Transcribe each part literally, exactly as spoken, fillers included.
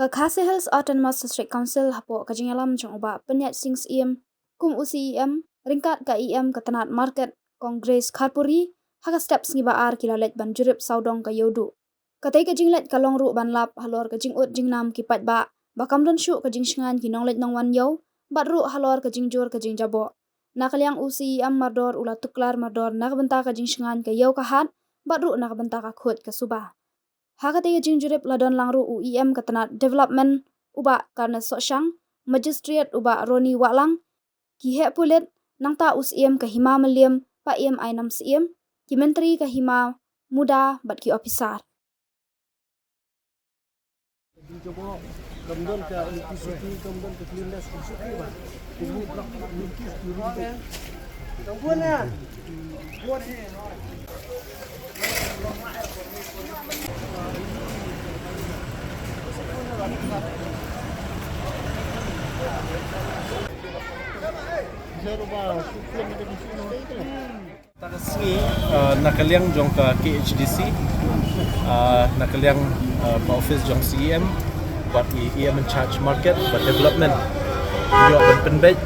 Khasi Hills Autonomous District Council hapoh ka jingïalam jong u Bah Pyniaid Singh Syiem kum u C E M ryngkat ka E M ka tnat Market Kong Grace Kharpuri ha ka step sngi ba ar ki la leit ban jurip sawdong ka Ïewduh. Katei ka jingleit ka long ruh ban lap halor ka jingud jingnam ki paidbah ba kam don shuh ka jingshngaiñ ki nongleit nongwan ïew bad ruh halor ka jingjur ka jingjaboh. Na ka liang u C E M mardor u la tuklar mardor na ka bynta ka jingshngaiñ ka ïew ka hat bad ruh na ka bynta ka khuid ka suba. Ha katei ka jingjurip la don lang ruh u E M ka tnat Development u Bah Carnes Sohshang, Magistrate u Bah Ronnie Wahlang, ki heh pulit, nangta u Syiem ka Hima Mylliem Paiem Ainam Syiem, ki Myntri ka Hima Muda bad ki ophisar. Kata ka sngi, ah, na ka liang jong ka K H D C, ah, na ka liang, ah, ka office jong C E M bad i E M in charge market bad development, ïoh ban pynbeit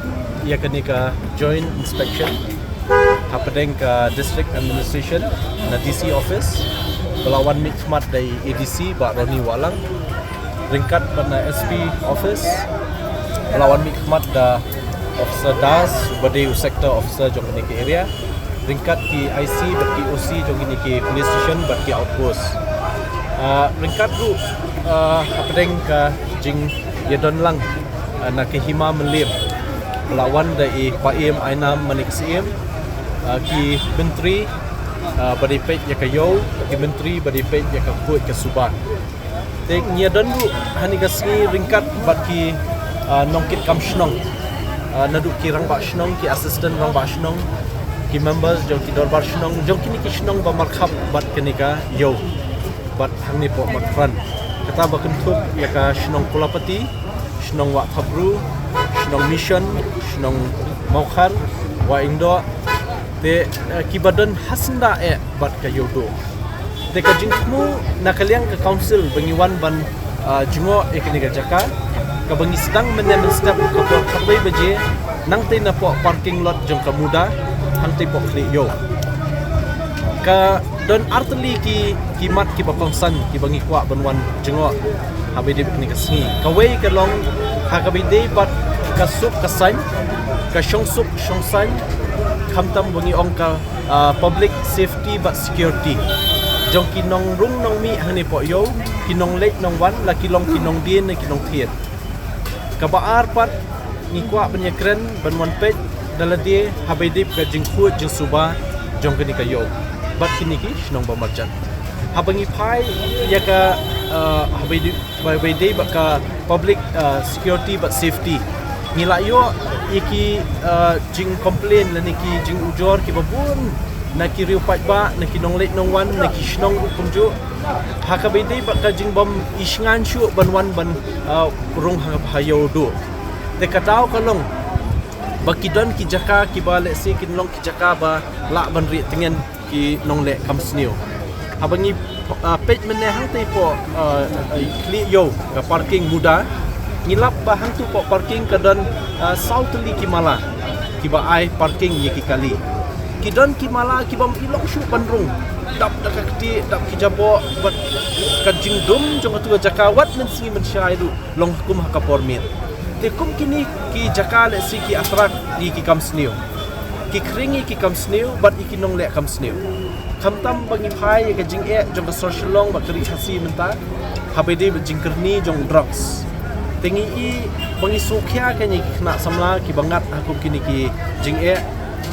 ïa kane ka joint inspection hapdeng ka district administration na D C office, ba la wan mihkhmat da i A D C Bah Ronnie Wahlang, ryngkat bad na S P office, ba la wan mihkhmat da Officer Das, uba dei u sector officer jong kane ka area, ryngkat ki I C bad ki O C jong kine ki police station bad ki outpost. Ah, ryngkat ruh, ah, hapdeng ka jingïadon lang, ah, na ka Hima Mylliem, ba la wan da i Paiem Ainam Manik Syiem, ah, ki Myntri, ah, ba dei peit ïa ka ïew, ki Myntri ba dei peit ïa ka khuid ka suba. Te ngi ïadon ruh ha kane ka sngi ryngkat bad ki, ah, nongkitkam shnong. Ah, naduh ki rangbah shnong, ki assistant rangbah shnong, ki members jong ki dorbar shnong, jong kine ki shnong ba markhap bad kane ka ïew bad hangne hapoh Motphran. Kata ba kynthup ïa ka shnong Kulapati, shnong Wahthapbru, shnong Mission, shnong Mawkhar, Wahingdoh, te, eh, kiba don ha syndah eh bad ka Ïewduh. Te ka jingthmu na ka liang ka council ba ngi wan ban, ah, jngoh ïa kane ka jaka, kaba ngi sdang mynne mynstep ka por khatwei baje, nangtei napoh parking lot jong ka MUDA, hangtei hapoh Khlieh Ïew. Ka don artylli ki, ki mat kiba kongsan kiba ngi kwah ban wan jngoh haba ïadei bad kane ka sngi. Kawei ka long ha kaba ïadei bad ka suk ka saiñ, ka shongsuk shongsaiñ, khamtam ba ngi ong ka, ah, public safety bad security jong ki nongrung nongmih hangne hapoh Ïew, ki nongleit nongwan, la ki long ki nongdien ne ki nongthied. Kaba ar pat ngi kwah ban ïakren ban wan peit da lade haba ïadei bad ka jingkhuid jingsuba jong kane ka Ïew bad kine ki shnong ba marjan. Haba ngi phai ïa ka, ah, haba ïadei, haba ïadei bad ka public, ah, security bad safety, ngi la ïoh ïa ki, ah, jingcomplain lane ki jingujor kiba bun na ki riew paidbah, na ki nongleit nongwan, na ki shnong ruh kumjuh, ha kaba ïadei bad ka jingbym ishngaiñ shuh ban wan ban, ah, rung ha, ha Ïewduh. Te ka daw ka long ba ki don ki jaka kiba lehse kin long ki jaka ba lah ban rieh tngen ki nongleh kam sniew. Haba ngi, ah, peit mynne hangtei hapoh, ah, ah, Khlieh Ïew ka parking MUDA, ngi lap ba hangtu hapoh parking ka don, ah, saw tylli ki mala kiba ai parking ïa ki kali. Ki don ki mala kibym i long shuh ban rung, dap da ka ktieh, dap ki jaboh, bad ka jingdum jong katu ka jaka wat mynsngi mynshai ruh long kum ha ka por miet. Te kum kine ki jaka lehse ki attract ïa ki kam sniew, ki khring ïa ki kam sniew bad ïa ki nongleh kam sniew. Khamtam ba ngi phai ïa ka jingeh jong ka sor Shillong bad ka ri Khasi mynta haba ïadei bad jingkyrni jong drugs. Te ngi i ba ngi sngewkhia kein ïa ki khynnah samla kiba ngat ha kum kine ki jingeh,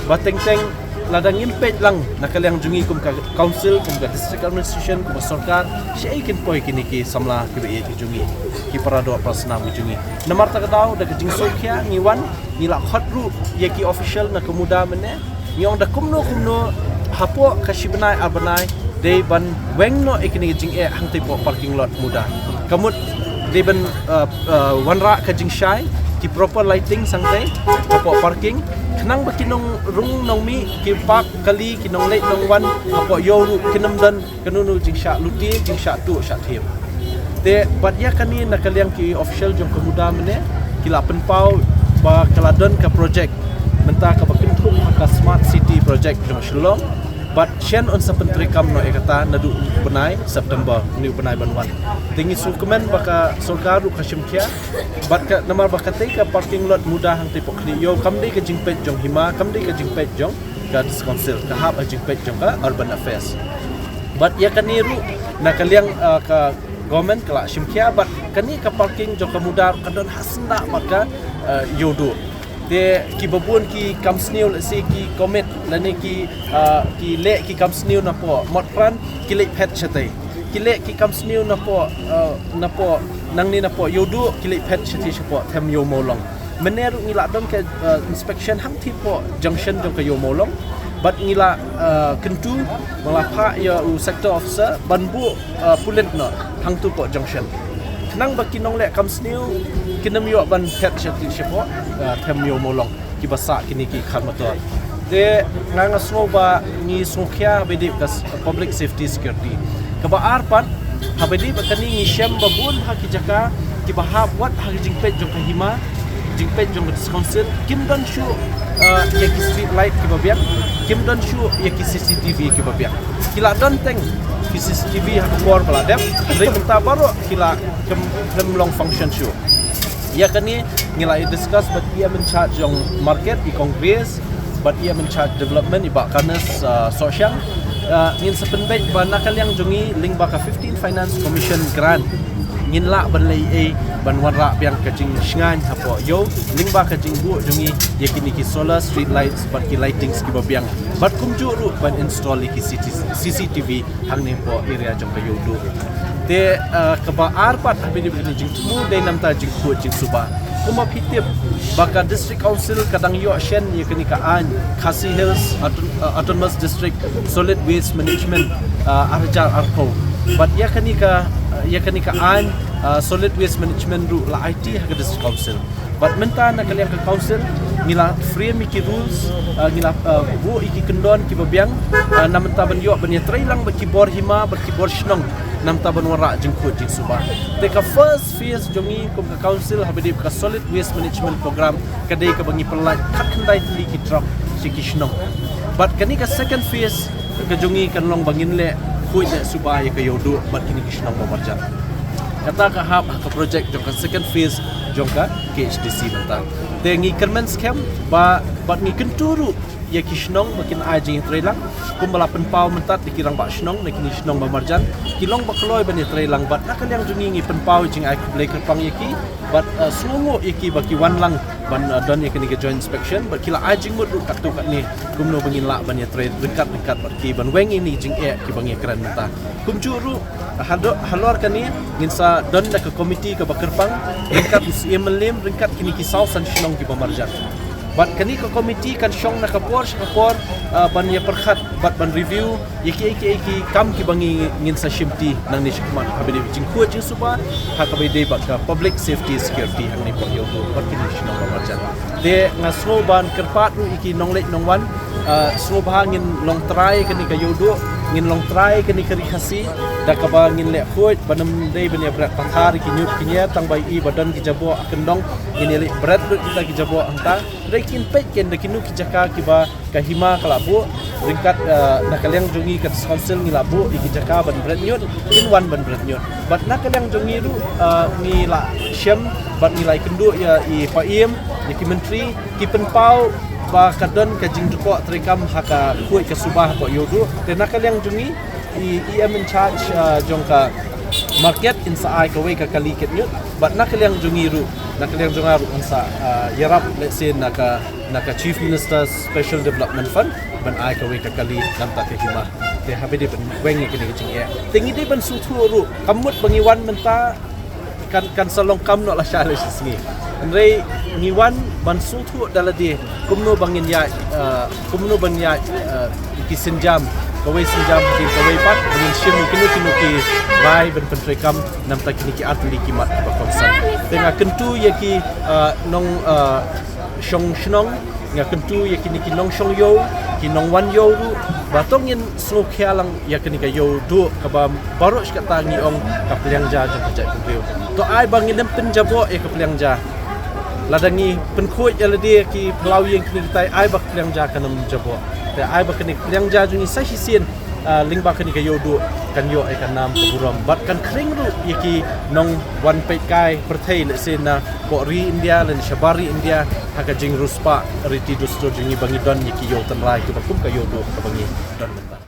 ba teng teng lada ngim peit lang na ka liang jong ngi kum ka council, kum ka district administration, kum ka sorkar, shaei kin poi kine ki samla kiba ïeit ki jong ngi, ki para doh para snam ki jong ngi. Namar kata ka daw da ka jingsngewkhia ngi wan, ngi la khot ruh ïa ki official na ka MUDA mynne, ngi ong da kumno kumno hapoh ka shi bnai ar bnai dei ban weng noh ïa kine ki jingeh hangtei hapoh parking lot MUDA. Ka mut dei ban, uh, uh, wanrah ka jingshai, ki proper lighting hangtei hapoh parking, khnang ba ki nongrung nongmih, ki park kali, ki nongleit nongwan hapoh Ïew ruh kin ym don kano kano jingshah lute, jingshah tuh shah thiem. Te bad ïa kane na ka liang ki official jong ka MUDA mynne ki la pynpaw ba ka la don ka project mynta kaba kynthup ha ka Smart City Project jong Shillong. Bad shen yn sa pyntreikam noh ïa kata naduh u bnai September, une u bnai ban wan. Te ngi sngewkmen ba ka sorkar ruh ka shim khia bad ka namar ba katei ka parking lot MUDA hangtei Pokhnihiew kam dei ka jingpeit jong hima, kam dei ka jingpeit jong ka District Council, ka hap ha jingpeit jong ka Urban Affairs. Bad ïa kane ruh na ka liang, ah, ka government ka la shim khia bad kane ka parking jong ka MUDA ka don ha syndah bad ka, ah, Ïewduh. Te kiba bun ki kam sniew lehse ki commit lane ki, ah, ki leh ki kam sniew napoh Motphran ki leit phet shatei. Ki leh ki kam sniew napoh, ah, napoh nangne napoh Ïewduh ki leit phet shatei shapoh Them Ïew Mawlong. Mynne ruh ngi la don ka, eh, inspection hangtei poh junction jong ka Ïew Mawlong. Bad ngi la, eh, kyntu, ngi la phah ïa u sector officer ban buh, eh, pulit noh hangtu poh junction. Khnang ba ki nongleh kam sniew kin ym ïoh ban phet shatei shapoh, eh, Them Ïew Mawlong kiba sah kine ki khar motor. Te nga nga sngew ba ngi sngewkhia haba ïadei ka s-, public safety security. Kaba ar pat, haba ïadei bad kane ngi shem ba bun ha ki jaka kiba hap wat ha ki jingpeit jong ka hima, jingpeit jong ka District Council, kim don shuh, eh, ïa ki street light kiba biang, kim don shuh ïa ki C C T V kiba biang. Ki la don teng ki C C T V ha ka por ba la dep, hynrei mynta baroh ki la khlem, khlem long function shuh. Ïa kane ngi la ïa discuss bad E M in charge jong market, i Kong Grace, bad E M in charge development, i Bah Kanis, uh, Sohshang. Uh, ngin sa pynbeit ba na ka liang jong ngi lyngba ka fifteen Finance Commission grant ngin lah ban leh ei ban wanrah biang ka jingshngaiñ hapoh Ïew lyngba ka jingbuh jong ngi ïa kine ki solar street lights bad ki lightings kiba biang. Bad kumjuh ruh ban install ïa ki C C T V hangne hapoh area jong ka Ïewduh. Te, uh, kaba ar pat haba ïadei bad kane jingthmu dei namar ka jingkhuid jingsuba. Kumba phi tip ba ka District Council ka dang ïoh shen ïa kane ka aiñ Khasi Hills Auto-, uh, Autonomous District Solid Waste Management, uh, ar hajar arphew. Bad ïa kane ka, uh, ïa kane ka aiñ, uh, Solid Waste Management ruh la aiti ha ka District Council. Bad mynta na ka liang ka council ngi la frame ïa ki rules, uh, ngi la, uh, buh ïa ki kyndon kiba biang, uh, na mynta ban ïoh ban ïatreilang bad ki bor hima bad ki bor shnong na mynta ban wanrah jingkhuid jingsuba. Te ka first phase jong ngi kum ka council haba ïadei ka Solid Waste Management Program ka dei kaba ngi pynlait khatkhyndai tylli ki truck sha ki shnong. Bad kane ka second phase ka jong ngi kan long ba ngin leh khuid leh suba ïa ka Ïewduh bad kine ki shnong ba marjan. Kata ka hap ha ka project jong ka second phase jong ka K H D C mynta. Te ngi kyrmen skhem ba bad ngi kyntu ruh ïa ki shnong ba kin ai jingïatreilang kumba la pynpaw mynta da ki rangbah shnong na kine ki shnong ba marjan. Ki long ba kloi ban ïatreilang bad na ka liang jong ngi ngi pynpaw ïa jingai khublei kyrpang ïa ki bad, uh, sngewnguh ïa ki ba ki wan lang ban, uh, don ïa kane ka joint inspection bad ki la ai jingmut ruh katto katne kumno ba ngin lah ban ïatrei ryngkat ryngkat bad ki ban weng ïa kine ki jingeh kiba ngi kren mynta. Kumjuh ruh hado-, halor kane ngin sa don da ka komiti kaba kyrpang ryngkat u Syiem Mylliem ryngkat kine ki saw san shnong kiba marjan. Bad kane ka komiti kan shong na ka por sha ka por, uh, ban ïapyrkhat bad ban review ïa ki, ïa ki, ïa ki kam kiba ngi ngin sa shimti nangne shakhmat haba ïadei jingkhuid jingsuba ha kaba ïadei bad ka public safety security hangne hapoh Ïewduh bad kine ki shnong ba marjan. Te nga sngew ban kyrpad ruh ïa ki nongleit nongwan, uh, sngewbha ngin long trai kane ka Ïewduh, ngin long trai kane ka Ri Khasi da kaba ngin leh khuid ban ym dei ban ïa bret pathar ïa ki ñiut ki ñier tang ba ïohi ba don ki jaboh ha kyndong ngin ïa leit bret ruh kita ki jaboh hangta. Hynrei kin peit ken da kino ki jaka kiba ka hima ka la buh ryngkat, eh, na ka liang jong ngi ka District Council ngi la buh ïa ki jaka ban bret ñiut, kin wan ban bret ñiut. Bad na ka liang jong ngi ruh, eh, ngi la shem bad ngi la ïakynduh ïa i Paiem, ïa ki myntri, ki pynpaw ba ka don ka jingdukok treikam ha ka khuid ka suba hapoh Ïewduh. Te na ka liang jong ngi i E M in charge, eh, jong ka market in sa ai kawei ka kali kit ñiut. Bad na ka liang jong ngi ruh, na ka liang jong nga ruh in sa, eh, ïarap lehse na ka na ka Chief Minister's Special Development Fund ban ai kawei ka kali na bynta ka hima. Te haba ïadei ban weng ïa kane ka jingeh, te ngi dei ban sngewthuh ruh, kam mut ba ngi wan mynta kan, kan sa long kam noh lashai lashisngi. Hynrei ngi wan ban sngewthuh da lade kumno ba ngin ïaid, eh, kumno ban ïaid, eh, ki sienjam, kawei sienjam ha kawei pat, ba ngin shim ïa kino kino ki rai ban pyntreikam na bynta kine ki artylli ki mat kiba kongsan. Te nga kyntu ïa ki, eh, nong, eh, shong shnong, Nga kyntu ïa kine ki nongshong ïew, ki nongwan ïew ruh, ba to ngin sngewkhia lang ïa kane ka ïew duh kaba baroh shi katta ngi ong ka pliang ja jong ka jaitbynriew. To ai ba ngin ym pynjaboh ïa ka pliang ja. Lada ngi pynkhuid ïa lade ki phyllaw ïing kine kitai, ai ba ka pliang ja kan ym jaboh. Te ai ba kane ka pliang ja jong ngi sa shisien, ah, lyngba kane ka ïew duh kan ïoh ïa ka nam ka burom bad kan khring ruh ïa ki nongwan peit kai pyrthei, lehse na poh ri India lane shabar ri India, ha ka jingriewspah riti dustur jong ngi ba ngi don ïa ki ïew tynrai kiba kum ka ïew duh kaba ngi don mynta.